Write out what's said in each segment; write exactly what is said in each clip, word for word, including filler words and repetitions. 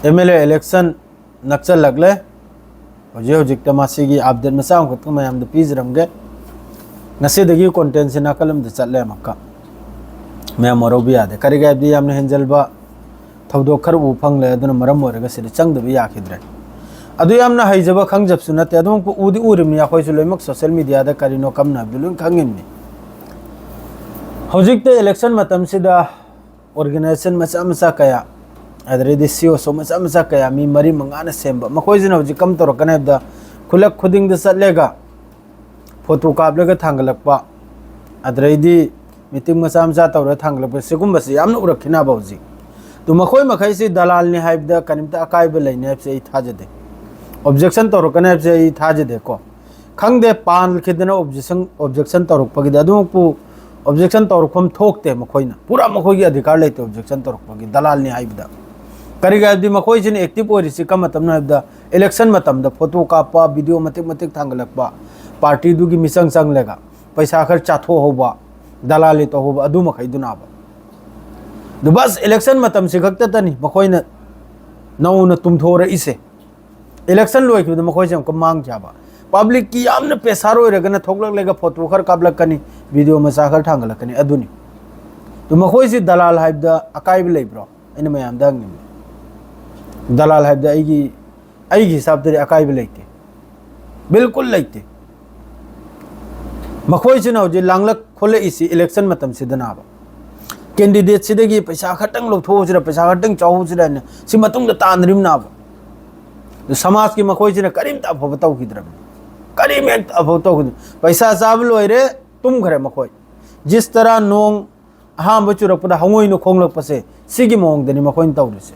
M L A election ꯅꯛꯁꯜꯂꯛꯂꯦ꯫ ꯍꯧꯖꯤꯛ ꯍꯧꯖꯤꯛꯇ ꯃꯁꯤꯒꯤ ꯑꯞꯗꯦꯠ ꯃꯆꯥ ꯑꯃꯈꯛꯇꯪ ꯃꯌꯥꯝꯗ ꯄꯤꯖꯔꯝꯒꯦ꯫ ꯉꯁꯤꯗꯒꯤ ꯀꯣꯟꯇꯦꯟꯁꯤ ꯅꯥꯀꯜ ꯑꯃꯗ ꯆꯠꯂꯦ ꯑꯃꯨꯛꯀ꯫ ꯃꯌꯥꯝ ꯋꯥꯔꯧꯕ ꯌꯥꯗꯦ꯫ ꯀꯔꯤꯒꯤ ꯍꯥꯏꯕꯗꯤ ꯌꯥꯝꯅ ꯍꯦꯟꯖꯜꯕ ꯊꯧꯗꯣꯛ ꯈꯔ ꯎꯕ ꯐꯪꯂꯦ꯫ ꯑꯗꯨꯅ ꯃꯔꯝ ꯑꯣꯏꯔꯒ ꯁꯤꯗ ꯆꯪꯗꯕ ꯌꯥꯈꯤꯗ꯭ꯔꯦ꯫ ꯑꯗꯨ ꯌꯥꯝꯅ ꯍꯩꯖꯕ ꯈꯪꯖꯕꯁꯨ ꯅꯠꯇꯦ꯫ ꯑꯗꯨꯃꯛꯄꯨ ꯎꯗꯤ ꯎꯔꯤꯕꯅꯤ꯫ ꯑꯩꯈꯣꯏꯁꯨ ꯂꯣꯏꯅꯃꯛ ꯁꯣꯁꯦꯜ ꯃꯤꯗꯤꯌꯥꯗ ꯀꯔꯤꯅꯣ ꯀꯝꯅ ꯍꯥꯏꯕꯗꯨ ꯂꯣꯏꯅ ꯈꯪꯉꯤꯕꯅꯤ꯫ ꯍꯧꯖꯤꯛꯇ ꯏꯂꯦꯛꯁꯟ ꯃꯇꯝꯁꯤꯗ ꯑꯣꯔꯒꯅꯥꯏꯖꯦꯁꯟ ꯃꯆꯥ ꯃꯆꯥ ꯀꯌꯥ, ꯑꯗꯨꯗꯩꯗꯤ ꯁꯤ ꯑꯣ ꯁꯣ ꯃꯆꯥ ꯃꯆꯥ ꯀꯌꯥ ꯃꯤ ꯃꯔꯤ ꯃꯉꯥꯅ ꯁꯦꯝꯕ, ꯃꯈꯣꯏꯁꯤꯅ ꯍꯧꯖꯤꯛ ꯀꯝ ꯇꯧꯔꯛꯀꯅꯤ ꯍꯥꯏꯕꯗ, ꯈꯨꯜꯂꯛ ꯈꯨꯗꯤꯡꯗ ꯆꯠꯂꯒ ꯐꯣꯇꯣ ꯀꯥꯞꯂꯒ ꯊꯥꯡꯒꯠꯂꯛꯄ, ꯑꯗꯨꯗꯩꯗꯤ ꯃꯤꯇꯤꯡ ꯃꯆꯥ ꯃꯆꯥ ꯇꯧꯔꯒ ꯊꯥꯡꯒꯠꯂꯛꯄ, ꯁꯤꯒꯨꯝꯕꯁꯤ ꯌꯥꯝꯅ ꯎꯔꯛꯈꯤꯅꯕ ꯍꯧꯖꯤꯛ꯫ ꯑꯗꯨ ꯃꯈꯣꯏ ꯃꯈꯩꯁꯤ ꯗꯂꯥꯜꯅꯤ ꯍꯥꯏꯕꯗ ꯀꯔꯤꯝꯇ ꯑꯀꯥꯏꯕ ꯂꯩꯅꯤ ꯍꯥꯏꯕꯁꯤ ꯑꯩ ꯊꯥꯖꯗꯦ꯫ ꯑꯣꯕꯖꯦꯛꯁꯟ ꯇꯧꯔꯛꯀꯅꯤ ꯍꯥꯏꯕꯁꯤ ꯑꯩ ꯊꯥꯖꯗꯦꯀꯣ꯫ ꯈꯪꯗꯦ, ꯄꯥꯟꯈꯤꯗꯅ ꯑꯣꯕꯖꯦꯛꯁꯟ, ꯑꯣꯕꯖꯦꯛꯁꯟ ꯇꯧꯔꯛꯄꯒꯤꯗꯤ꯫ ꯑꯗꯨꯃꯛꯄꯨ ꯑꯣꯕꯖꯦꯛꯁꯟ ꯇꯧꯔꯛꯐꯝ ꯊꯣꯛꯇꯦ꯫ ꯃꯈꯣꯏꯅ ꯄꯨꯔꯥ ꯃꯈꯣꯏꯒꯤ ꯑꯙꯤꯀꯥꯔ ꯂꯩꯇꯦ ꯑꯣꯕꯖꯦꯛꯁꯟ ꯇꯧꯔꯛꯄꯒꯤ, ꯗꯂꯥꯜꯅꯤ ꯍꯥꯏꯕꯗ꯫ ꯀꯔꯤꯒꯤ ꯍꯥꯏꯕꯗꯤ ꯃꯈꯣꯏꯁꯤꯅ ꯑꯦꯛꯇꯤꯚ ꯑꯣꯏꯔꯤꯁꯤ ꯀꯔꯝꯕ ꯃꯇꯝꯅꯣ ꯍꯥꯏꯕꯗ, ꯏꯂꯦꯛꯁꯟ ꯃꯇꯝꯗ ꯐꯣꯇꯣ ꯀꯥꯞꯄ, ꯚꯤꯗꯤꯑꯣ ꯃꯇꯦꯛ ꯃꯇꯦꯛ ꯊꯥꯡꯒꯠꯂꯛꯄ, ꯄꯥꯔꯇꯤꯗꯨꯒꯤ ꯃꯤꯆꯪ ꯆꯪꯂꯒ ꯄꯩꯁꯥ ꯈꯔ ꯆꯥꯊꯣꯛꯍꯧꯕ, ꯗꯂꯥꯂꯤ ꯇꯧꯍꯧꯕ, ꯑꯗꯨ ꯃꯈꯩꯗꯨꯅꯕ꯫ ꯑꯗꯨ ꯕꯁ ꯏꯂꯦꯛꯁꯟ ꯃꯇꯝꯁꯤ ꯈꯛꯇꯇꯅꯤ ꯃꯈꯣꯏꯅ ꯅꯧꯅ ꯇꯨꯝꯊꯣꯔꯛꯏꯁꯦ꯫ ꯏꯂꯦꯛꯁꯟ ꯂꯣꯏꯈꯤꯕꯗ ꯃꯈꯣꯏꯁꯦ ꯑꯃꯨꯛꯀ ꯃꯥꯡꯈꯤ ꯍꯥꯏꯕ꯫ ꯄꯕ꯭ꯂꯤꯛꯀꯤ ꯌꯥꯝꯅ ꯄ꯭ꯔꯦꯁꯥꯔ ꯑꯣꯏꯔꯒꯅ ꯊꯣꯛꯂꯛꯂꯒ ꯐꯣꯇꯣ ꯈꯔ ꯀꯥꯞꯂꯛꯀꯅꯤ, ꯚꯤꯗꯤꯑꯣ ꯃꯆꯥ ꯈꯔ ꯊꯥꯡꯒꯠꯂꯛꯀꯅꯤ, ꯑꯗꯨꯅꯤ꯫ ꯑꯗꯨ ꯃꯈꯣꯏꯁꯤ ꯗꯂꯥꯜ ꯍꯥꯏꯕꯗ ꯑꯀꯥꯏꯕ ꯂꯩꯕ꯭ꯔꯣ? ꯑꯩꯅ ꯃꯌꯥꯝꯗ ꯍꯪꯅꯤꯡꯉꯤ꯫ ꯗꯂꯥꯜ ꯍꯥꯏꯕꯗ ꯑꯩꯒꯤ, ꯑꯩꯒꯤ ꯍꯤꯁꯥꯕꯇꯗꯤ ꯑꯀꯥꯏꯕ ꯂꯩꯇꯦ, ꯕꯤꯜꯀꯨꯜ ꯂꯩꯇꯦ꯫ ꯃꯈꯣꯏꯁꯤꯅ ꯍꯧꯖꯤꯛ ꯂꯥꯡꯂꯛ ꯈꯣꯠꯂꯛꯏꯁꯤ ꯏꯂꯦꯛꯁꯟ ꯃꯇꯝꯁꯤꯗꯅꯕ꯫ ꯀꯦꯟꯗꯤꯗꯦꯠꯁꯤꯗꯒꯤ ꯄꯩꯁꯥ ꯈꯛꯇꯪ ꯂꯧꯊꯣꯛꯎꯁꯤꯔ, ꯄꯩꯁꯥ ꯈꯛꯇꯪ ꯆꯥꯎꯍꯧꯁꯤꯔ ꯍꯥꯏꯅ ꯁꯤ ꯃꯇꯨꯡꯗ ꯇꯥꯟꯅꯔꯤꯕꯅꯕ꯫ ꯑꯗꯨ ꯁꯃꯥꯖꯀꯤ ꯃꯈꯣꯏꯁꯤꯅ ꯀꯔꯤꯝꯇ ꯑꯐꯕ ꯇꯧꯈꯤꯗ꯭ꯔꯕꯅꯤ, ꯀꯔꯤꯝ ꯍꯦꯛꯇ ꯑꯐꯕ ꯇꯧꯈꯤꯗ꯭ꯔꯦ꯫ ꯄꯩꯁꯥ ꯆꯥꯕ ꯂꯣꯏꯔꯦ, ꯇꯨꯝꯈ꯭ꯔꯦ ꯃꯈꯣꯏ꯫ ꯖꯤꯁ ꯇꯔꯥ ꯅꯣꯡ ꯑꯍꯥꯟꯕ ꯆꯨꯔꯛꯄꯗ ꯍꯉꯣꯏꯅ ꯈꯣꯡꯂꯛꯄꯁꯦ, ꯁꯤꯒꯤ ꯃꯑꯣꯡꯗꯅꯤ ꯃꯈꯣꯏꯅ ꯇꯧꯔꯤꯁꯦ꯫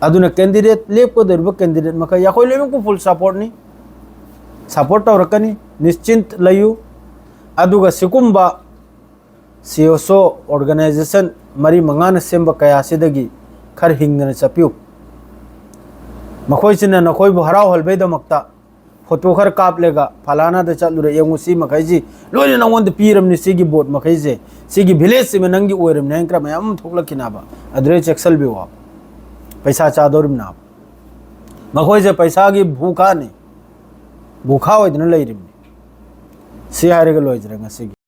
ꯑꯗꯨꯅ ꯀꯦꯟꯗꯤꯗꯦꯠ, ꯂꯦꯞꯀꯗꯧꯔꯤꯕ ꯀꯦꯟꯗꯤꯗꯦꯠ ꯃꯈꯩ, ꯑꯩꯈꯣꯏ ꯂꯣꯏꯅꯃꯛꯄꯨ ꯐꯨꯜ ꯁꯄꯣꯔꯠꯅꯤ, ꯁꯄꯣꯔꯠ ꯇꯧꯔꯛꯀꯅꯤ, ꯅꯤꯁꯆꯤꯟ ꯂꯩꯌꯨ꯫ ꯑꯗꯨꯒ ꯁꯤꯒꯨꯝꯕ ꯁꯤ ꯑꯣ ꯁꯣ ꯑꯣꯔꯒꯅꯥꯏꯖꯦꯁꯟ ꯃꯔꯤ ꯃꯉꯥꯅ ꯁꯦꯝꯕ ꯀꯌꯥꯁꯤꯗꯒꯤ ꯈꯔ ꯍꯤꯡꯗꯅ ꯆꯠꯄꯤꯌꯨ꯫ ꯃꯈꯣꯏꯁꯤꯅ ꯅꯈꯣꯏꯕꯨ ꯍꯔꯥꯎꯍꯟꯕꯩꯗꯃꯛꯇ ꯐꯣꯇꯣ ꯈꯔ ꯀꯥꯞꯂꯒ, "ꯐꯂꯥꯅꯥꯗ ꯆꯠꯂꯨꯔꯦ, ꯌꯦꯡꯉꯨ, ꯁꯤ ꯃꯈꯩꯁꯤ ꯂꯣꯏꯅ ꯅꯉꯣꯟꯗ ꯄꯤꯔꯕꯅꯤ, ꯁꯤꯒꯤ ꯚꯣꯠ ꯃꯈꯩꯁꯦ, ꯁꯤꯒꯤ ꯚꯤꯂꯦꯖꯁꯤꯃ ꯅꯪꯒꯤ ꯑꯣꯏꯔꯕꯅꯤ" ꯍꯥꯏꯅ ꯈꯔ ꯃꯌꯥꯝ ꯑꯃ ꯊꯣꯛꯂꯛꯈꯤꯅꯕ꯫ ꯑꯗꯨꯗꯩ ꯆꯦꯛꯁꯤꯜꯕꯤꯌꯨ ꯍꯥꯏꯕ꯫ ꯄꯩꯁꯥ ꯆꯥꯗꯧꯔꯤꯕꯅꯦꯕ꯫ ꯃꯈꯣꯏꯁꯦ ꯄꯩꯁꯥꯒꯤ ꯚꯨꯈꯥꯅꯤ, ꯚꯨꯈꯥ ꯑꯣꯏꯗꯅ ꯂꯩꯔꯤꯕꯅꯤ꯫ ꯁꯤ ꯍꯥꯏꯔꯒ ꯂꯣꯏꯖꯔꯦ ꯉꯁꯤꯒꯤ꯫